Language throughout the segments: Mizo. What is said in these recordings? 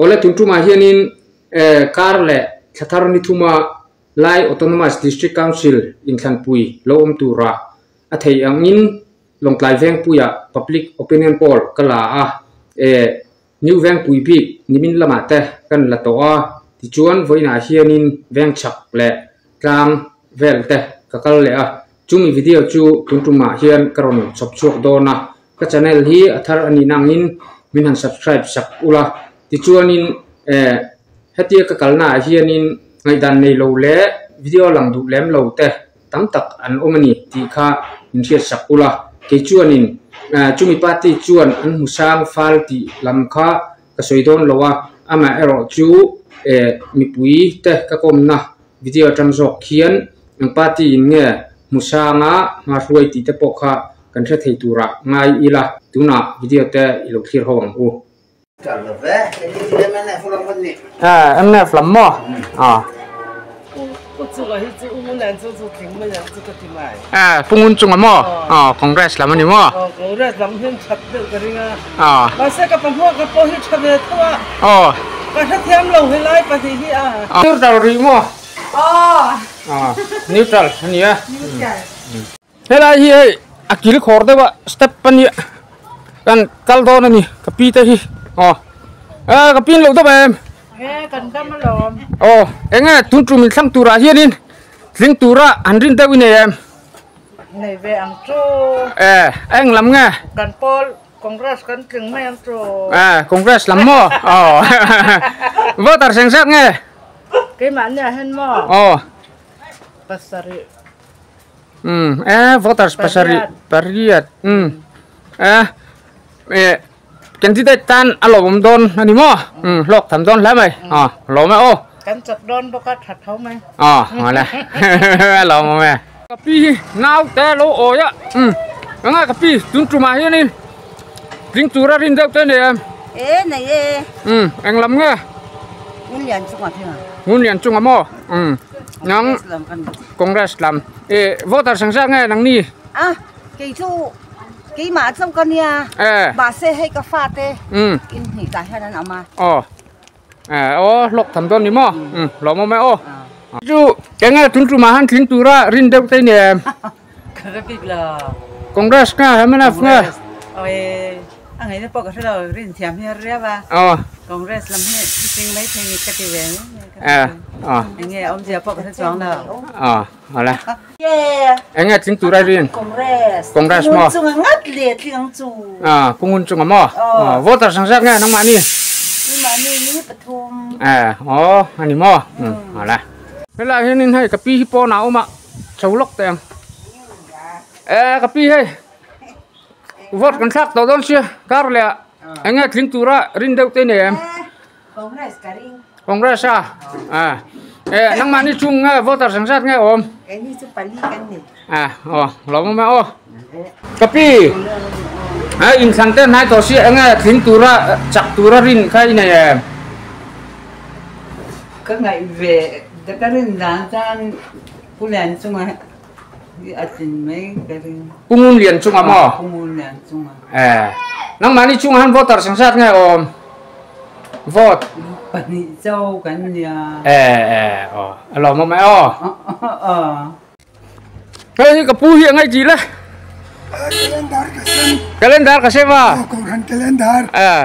Awle tun tumah hianin kar leh thla thar ni thuma Lai Autonomous District Council inthlanpui lo awm turah a theih angin Lawngtlai Vengpuia Public Opinion Poll ka la a, New Vengpui bik nimin lamah te kan la tawh a, tichuan vawiinah hianin Vengchhak leh tlang vel te ka kal leh a, chumi video chu tun tumah hian ka rawn chhawp chhuak dawn a, ka channel hi a thar a nih na angin min han subscribe sak ula, tichuanin eh hetia ka kalna ah hianin ngaihdan nei lo leh video lang duh lem lo te tam tak an awm a ni tih kha min hriat sak ula, kei chuanin eh chumi party chuan an hmu sang fal tih lam kha ka sawi dawn lo a, amaherawh chu eh mipui te ka kawmna video atang zawk khian eng party in nge hmu sanga hma hruai tih te pawh kha kan hre thei turah ngai ila tunah video te i lo thlir ho ang u. Mnf lam maw? Pu Ngun chunga maw? Congress lam a ni maw? Neutral rih maw? Neutral a ni a. Helai hi hei a kil khawr deuh a step a nia kan kal dawn a ni ka pi te hi aw eh ka pin loh deuh em e kan dam alawm aw enge tun tum in thlang turah hianin tling tura an rin deuh i nei em nei ve ang chu eh eng lam nge kan pawl congress kan tling mai ang chu eh congress lam maw aw voter seng zat nge keimahni ah hian maw aw pasarih Um eh voters pasarih pariat um eh eh candidate tan a lawm dawn a ni maw um hlawk tham dawn hle mai a lawm e aw kan chak dawn bawk a tha tho mai a awle a lawm awm e ka pi hi nau te lo awi a um anga ka pi tun tumah hianin tling tura rin deuh te nei em e nei e um eng lam nge ngun lian chungah pheng a ngun lian chungah maw um nang Congress lam e voter sang zat nge nang ni? A kei chu keimah chauh ka nia mahse hei ka fate in hnih tah hian an awm a. Aw aw hlawk tham dawn ni maw lawm awm e aw. Chu enge tun tumah han tling tura rin deuh te ni em? Ka ra bik lo. Congress nge MNF nge? Oi a ngaihna pawh ka hre lo rin thiam hi a riau a. Aw. Congress lam hi tling mai thei ni ka ti ve mai mai ka Eh aw. Enge awmzia pawh ka hre chuang lo. Aw awle. Enge tling tura rin? Congress. Congress maw? Pungun chunga ngat le tling ang chu. Ah pungun chunga maw? Aw voter sang zat nge nangmahni? Keimahni ni pathum. Eh aw ani maw? Awle. Helai hianin hei ka pi hi pawnah a awm a. Chho lawk teh ang. Eh ka pi hei vote kan thlak tawh dawn sia kar leh ah eng nge tling tura rin deuh te nei em? Congress ka ring. Congress a ah eh nangmahni chung nge voter sang zat nge awm? Keini chu pali kan ni. Ah aw lawm awm e aw. Ka pi eh inthlan te hnai tawh sia eng nge tling tura chak tura rin kha i nei em? Ka ngaih ve ka rin dan chuan Pu Lian chunga hi a tlin mai ka ring. Pu Ngun Lian chunga maw? Pu Ngun Lian chunga. Eh, nangmahni chunga han voter sang zat nge awm? Vote. Pahnih chau kan nia. Eh, eh, aw, a lawm awm e aw. Aw. Hei hi ka pu hi a ngaih tih le. Calendar ka sem. Calendar ka sem a. Aw, Kohhran calendar. Eh,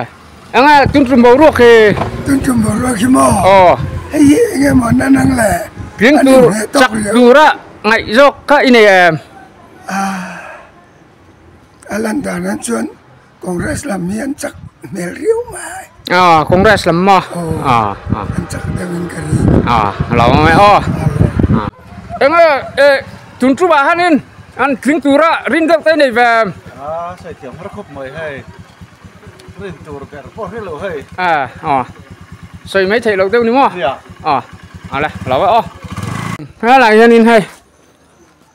enge tun tum boruak hi. Tun tum boruak hi maw? Aw. Hei hi enge maw na nang le. Tling tur chak tura ngaih zawk kha i nei em? Ah, a lan dan an chuan Congress lam hi an chak hmel riau mai. Ah, Congress lam maw? Aw, an chak deuh in ka ring. Ah, a lo awm e aw. Enge eh tun tumah hianin an tling tura rin deuh te nei ve em? Ah, sawi thiam har khawp mai hei. Rin tur ber pawh hre lo hei. Ah, aw. Sawi mai theih loh deuh ni maw? Nia. Aw, a le, a lo e aw. Helai hianin hei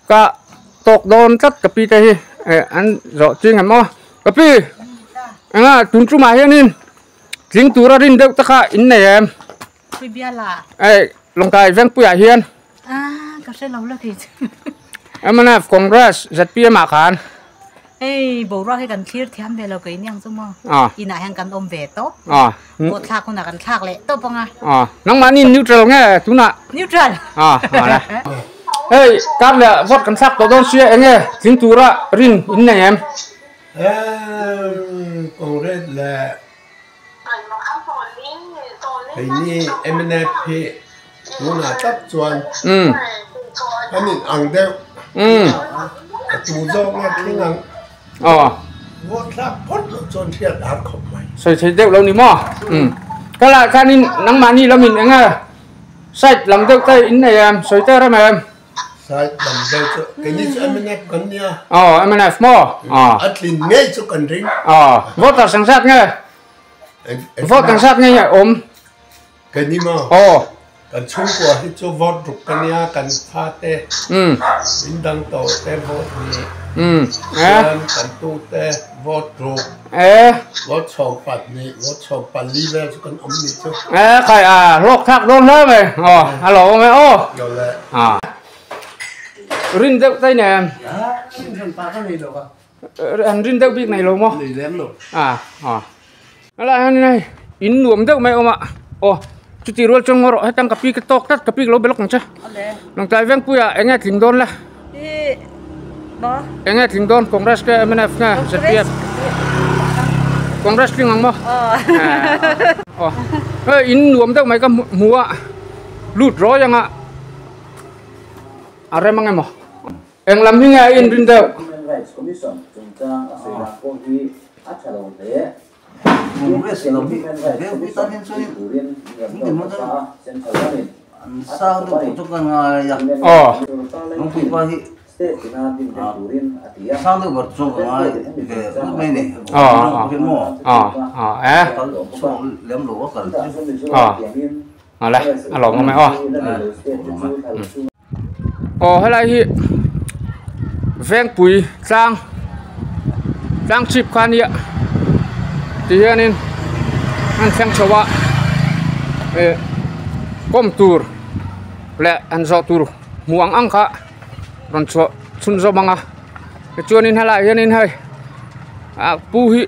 Ka tawk dawn tlat ka pi te hi eh an zawh ching em aw ka pi enga tun tumah hianin tling tura rin deuh te kha in nei em eh Lawngtlai Vengpuiah hian mnf Congress zpm ah khan. Hei boruak hi kan thlir thiam ve lo kei niang chu maw inah hian kan awm ve tawp vote thlak hunah kan thlak leh tawp ang a. Nangmahni neutral nge tunah? Neutral. Hei kar leh vote kan thlak tawh dawn sia enge tling tura rin in nei em? Congress leh keini mnf hi tunah tak chuan kan in ang deuh a tu zawk nge tling ang vote thlak phawt loh chuan hriat a har khawp mai. Sawi thei deuh lo ni maw? Ka lah khanin nangmahni lamin enge side lam deuh te in nei em? Sawi te rem em? Side lam deuh chu keini chu mnf kan nia. Aw mnf maw? A tlin ngei chu kan ring. Aw voter sang zat nge? Vote ang zat nge nge awm? Keini maw? Aw. Kan chhungkua hi chu vote ruk ka nia kan fate min dang tawh te vote hnih chuan kan tute vote ruk vote 12 vote 14 vel chu kan awm nih chu. E khai a hlawk thlak dawn hle mai. Aw a lo awm e aw. A rin deuh tai nen. An rin deuh bik nei lo maw? Nei lem lo. A a. Helai hian hei in nuam deuh mai a awm a. Aw chuti rual chuan ngaw rawh hetang ka pi ka tawk tlat ka pi ka lo be lawk ang che. Lawngtlai Vengpuia eng nge tling dawn le? Maw? Eng nge tling dawn Congress nge mnf nge zpm? Congress tling ang maw? Aw. Hei in nuam deuh mai ka hmu a lut rawi ang a a rem ang emaw? Eng lam hi nge a inrin deuh? Human Rights Commission chungchang a sawi dan pawh hi a tha lo hle. Congress lam hi veng pui tan hian chuan in engtin maw an sang deuh tawh chu ka ngai a, Lungpui pa hi sang deuh ber chu ka ngai ve ngawt mai a ni, kal chhuak lem lo a kal chu. Awle a lawm awm e aw. Aw helai hi vengpui tlang tlang chhip kha ania ti hianin an thleng chho a ih kawm tur leh an zawh tur hmuh ang ang kha rawn chhuah chhunzawm ang a tichuanin helaiah hianin hei ah pu hi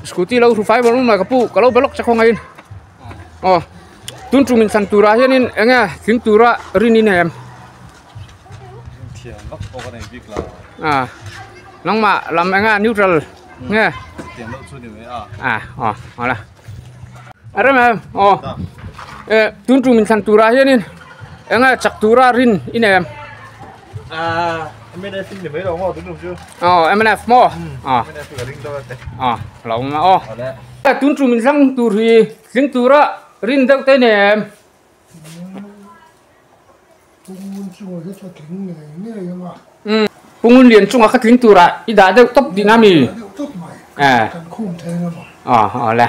scooty lo hru fai vawng mai ka pu ka lo be lawk che khawngaihin. Aw tun tum in thlan turah hianin eng nge thing tura rin in em? Thiam vak pawh ka nei bik lo. A nangmah lam eng nge neutral nge? Thiam loh chu ni mai a. A aw aw la. A rem em aw e tun tum in thlan turah hianin eng nge chak tura rin in em? A mnf in ni mai lo maw tun tum chu. Aw mnf maw? Aw mnf ka ring deuh a te. Aw lo awm a aw. Tun tum in thlang tur hi tling tura rin deuh te nem. Pungun chunga hi chu a tling ngei ngei ang a. Pungun lian chunga kha tling tura i dah deuh tawp tihna mi? Dah deuh tawp mai. Kan khum thei ang emaw. Aw aw le.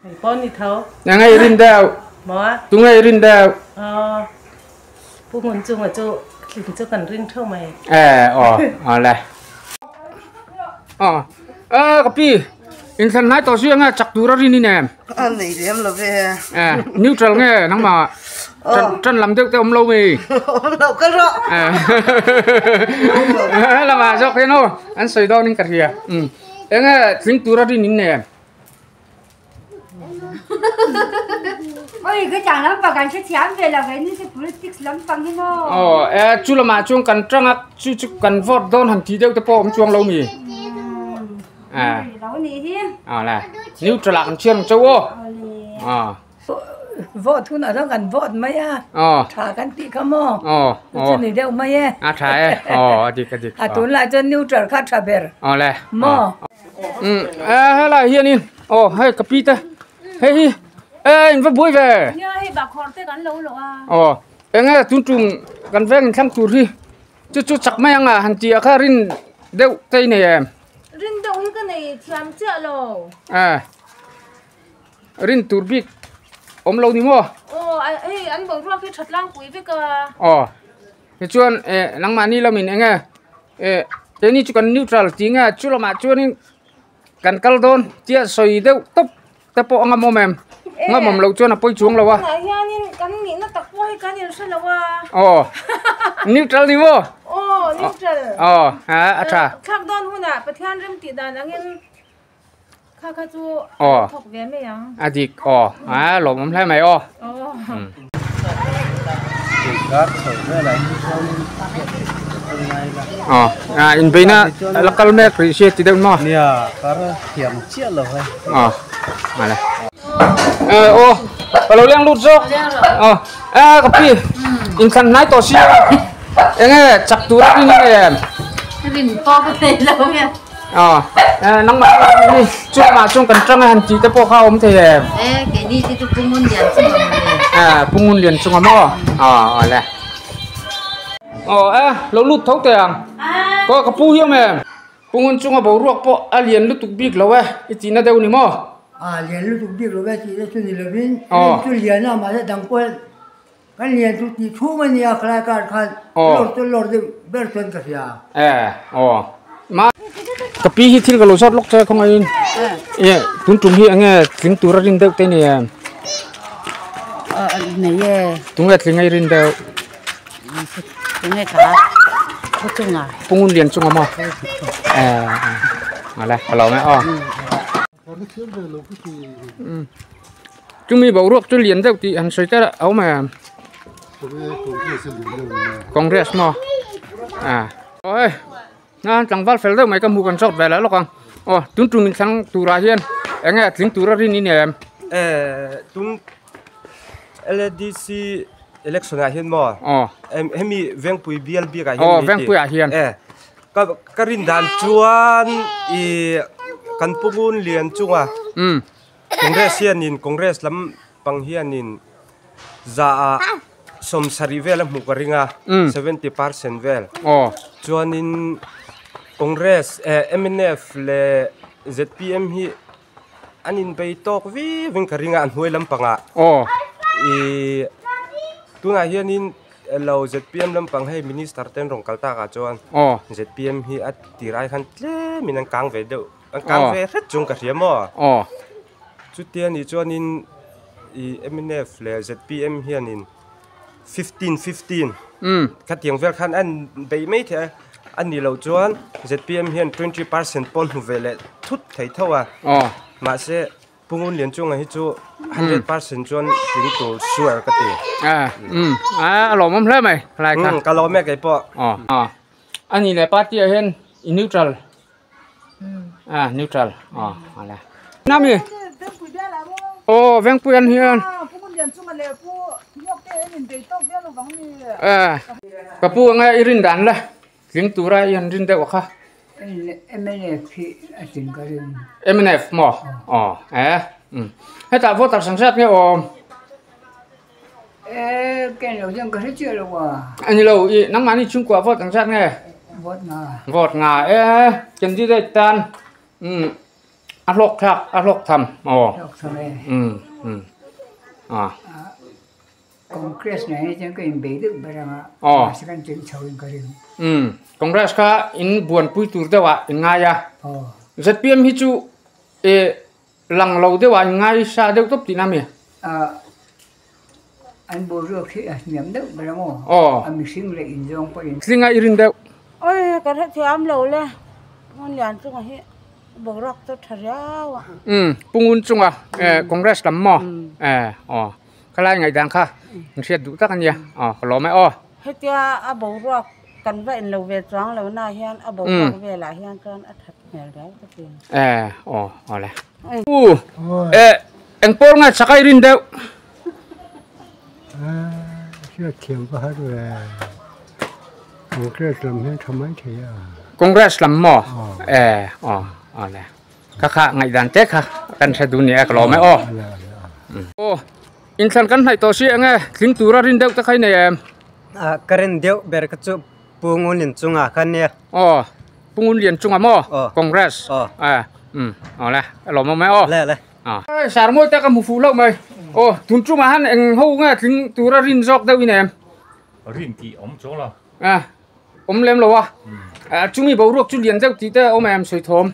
Hei pawh ni tho. Enge i rin deuh? Maw? Tunge i rin deuh? Aw. Pu Hmun chunga chu tling chu kan ring theuh mai. E aw aw le. Aw e ka pi inthlan hnai tawh zui anga chak tur a rin in em? A nei lem lo ve. E neutral nge nangmah tan tan lam deuh te awm lo mi? Awm lo ka rawh. E lamah zawk hian aw an sawi dawn in ka hria. Enge tling tur a rin in em? Oi, ka chang lampang kan hrethiam ve lo ve ni chu politics lampang hi maw. Aw, e chu lamah chuan kan tanga chu chu kan vote dawn han ti deuh te pawh awm chuang lo mi. A. Lo ni hi. Aw le. Neutral ah kan chhiar ang chauh aw. Aw. Vote hunah chuan kan vote mai a. Aw. Tha kan tih kha maw. Aw. Chu ni deuh mai e. A tha e. Aw, a dik a dik. A tunlai chuan neutral kha tha ber. Aw le. Maw. Umm e helai hianin aw hei ka pi te hei hi e in va buai ve. Nia hei bahkhawr te kan lo lawh a. Aw eng nge tun tum kan veng in thlang tur hi chu chu chak mai ang a han tih ah kha rin deuh te i nei em? Rin deuh hi ka nei thiam chiah lo. E rin tur bik awm lo ni maw? Aw hei an boruak hi tha tlangpui vek a. Aw. Tichuan eh nangmahni lamin eng nge eh keini chu kan neutral tih nge chu lamah chuanin kan kal dawn tia sawi deuh tawp te pawh a ngam awm em ngam awm loh chuan a pawi chuang lo a. Tunah hianin kan nihna tak pawh hi kan inhre lo a. Aw neutral ni maw? Aw Neutral. Aw a a tha. Thlak dawn hunah Pathian rem tih dan angin kha kha chu Aw. thawk ve mai ang. A dik aw a lawmawm hle mai aw. Aw. Aw a inbeina la kal mek rih sia ti deuh maw? Nia kar thiam chiah lo e. Aw male. Aw ka lo leng lut zawk. Aw a ka pi inthlan hnai tawh si enge chak tur a rin nge em? Rin pawh ka nei lo nge. Aw nangmah hi chu lamah chuan kan tang a han tih te pawh kha a awm thei em? E keini te chu Pungun Lian chunga maw le. A Pungun Lian chunga maw? Aw awle. Aw e lo lut tho teh ang. Kaw ka pu hiam em? Pungun chunga boruak pawh a lian lutuk bik lo e i tihna deuh ni maw? A lian lutuk bik lo e tihna chu ni lovin rin chu lian a mahse dang pawh Kan lian chu tih chhung a nia khalai kar khan lawr chu lawr deuh ber chuan ka hria. E aw ma ka pi hi thil ka lo zawt lawk che khawngaihin e tun tum hi enge tling tur a rin deuh te ni em? Nei e. Tunge tling a i rin deuh? Tunge ka pu chunga. Pu ngun lian chunga maw? E ale ka lo me aw. Chumi boruak chu lian deuh tih han sawi ta a awm em? Congress maw? A aw hei nan tlangval fel deuh mai ka hmu kan zawt ve leh lawk ang aw tun tum in thlang turah hian eng nge tling tura rin i ni em? Tum LADC election ah hian maw? Aw hemi Vengpui bial bik ah hian aw Vengpui ah hian Ka ka rin dan chuan ih kan pu ngun lian chunga Congress hianin Congress lam pang hianin za ah 70 vel a hmuh ka ring a 70% vel chuanin Congress eh mnf leh zpm hi an inbei tawk viau in ka ring a an hnuai lampangah ih tunah hianin Lo zpm lampang hei minister te an rawn kal tak ah chuan zpm hi a tir ai khan tlem in an kang ve deuh an kang ve hret chung ka hria maw chutia nih chuanin ih mnf leh zpm hianin 15 15 khatiang vel khan an beih mai thei a a nih loh chuan zpm hian 20% pawh an hmu ve leh thut thei tho a mahse Pu Ngun Lian chunga hi chu 100% chuan tling tur sure ka ti. A um a a lawmawm hle mai khalai kha. Um ka lawm e kei pawh. Aw aw a ni leh party ah hian i neutral a neutral aw ala. Nami aw Vengpui an hian a ka pu anga i rin dan la. Tling tura i han rin deuh a kha. Mnf hi a tling ka ring. Mnf maw? Aw e. Hetah voter sang zat nge awm? E ken lo chuan ka hre chiah lo a. A ni lo, i nangmahni chhungkua vote ang zat nge? Vote nga. Vote nga e candidate tan a hlawk thlak a hlawk tham aw. Hlawk tham e. Aw. Congress nen hi chuan ka inbei deuh ber ang a, mahse kan tling chho in ka ring. Umm, Congress kha in buanpui tur deuh ah in ngai a, zpm hi chu e lang lo deuh ah in ngai sa deuh tawp tihna mi? An boruak hi a hniam deuh ber ang aw, a mihring leh inzawng pawhin. Tlinga i rin deuh. Oi, ka hrethiam lo le, hmun lian chunga hi boruak chu tha riau a. Umm, Pungun chunga Congress lam maw? E aw. Khalai ngaihdan kha in hriat duh tak a nia aw ka lawm e aw. Hetia a boruak kan va en lo ve chuang lo na hian a boruak velah hian chuan a that hmel riau ka ti. E aw aw le. U e eng pawl nge chak a i rin deuh? Hriat thiam va har ve. Congress lam hian tha mai thei a. Congress lam maw? E aw aw le. Kha kha ngaihdan te kha kan hre dun nia ka lawm e aw. Aw inthlan kan hnaih tawh si enge tling tura rin deuh te kha i nei em? A ka rin deuh ber kha chu Pu Ngun Lian chunga kha nia. Aw Pu Ngun Lian chunga maw? Congress. Aw aw le ka lawm awm e aw. Le le. Aw Sarmawi te ka hmu fuh loh mai. Aw tun chungah han eng ho nge tling tura rin zawk deuh i nei em? Rin tih awm chuang lo. A awm lem lo a. Chumi boruak chu lian deuh tih te a awm em sawi thawm.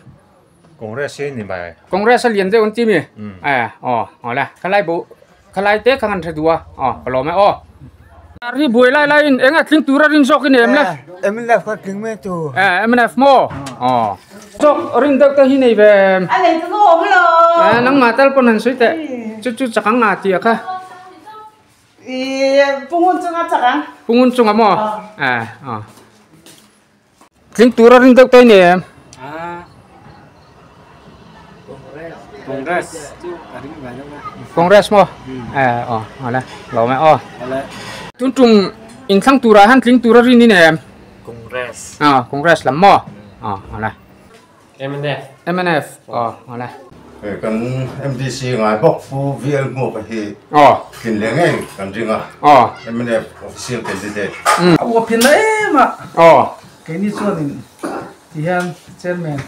Congress hi ni mai. Congress a lian deuh an ti mi? Aw aw le khalai bo khalai te kha kan hre duh a aw ka lawm e aw. Ri buai lai laiin eng a tling tura rin zawk i nei em le? MNF kha tling mai tu. Eh, MNF maw? Aw. Zawk rin deuh te hi nei ve em? A nei chu ka awm lo. Eh, nangmah tal pawn han sawi teh. Chu chu chak ang nga tia kha. I Pungun chunga chak ang. Pungun chunga maw? Eh, aw. Tling tura rin deuh te i nei em? Congress chu a ring ve deuh a. Congress maw? Eh aw awle lawm e aw. Tun tum inthlang turah hian tling tura rin i nei em? Congress. Ah Congress lam maw? Aw awle. Mnf. Mnf aw awle. Hei kan MDC ngai bawk Pu VL Hmuaka hi tlin leh ngei kan ring a, mnf official candidate. A uap hin la em a, keini chuanin tihian chairman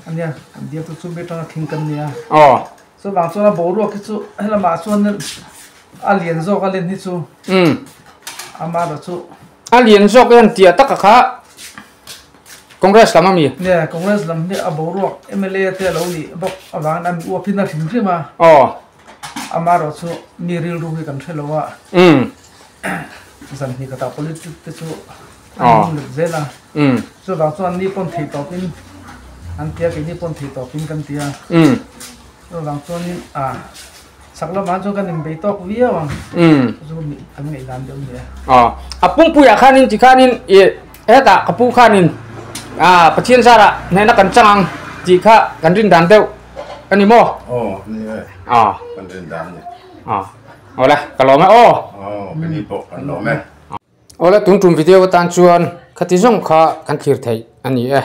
a nia kan biaktu chu mi atanga thing kan nia. Chuvang chuan a boruak hi chu helamah chuan a lian zawk a len hi chu amaherawh chu. A lian zawk en tia taka kha Congress lam a mi? Nia, Congress lam hi a boruak mla te a lo nih bawk avangin a mi uapin a hrim hrim a. Aw. Amaherawh chu mi rilru hi kan hre lo a. Zan hnih khatah politic te chu an hming let zel a. Chuvang chuan ni pawn theih tawpin an ti a, keini pawn theih tawpin kan ti a. Chuvang chuanin a chak lamah chuan kan inbei tawk viau ang. Chu chu kan ngaihdan deuh a ni a. Aw, a pumpuiah khanin tikhanin ih hetah ka pu khanin ah Pathian zarah hnehna kan chang ang tih kha kan rin dan deuh a ni maw? Aw, ni e. Aw. Kan rin dan a ni. Aw, awle ka lawm e aw. Aw, keini pawh kan lawm e. Awle tun tum video atan chuan khati zawng kha kan thlir theih a ni e.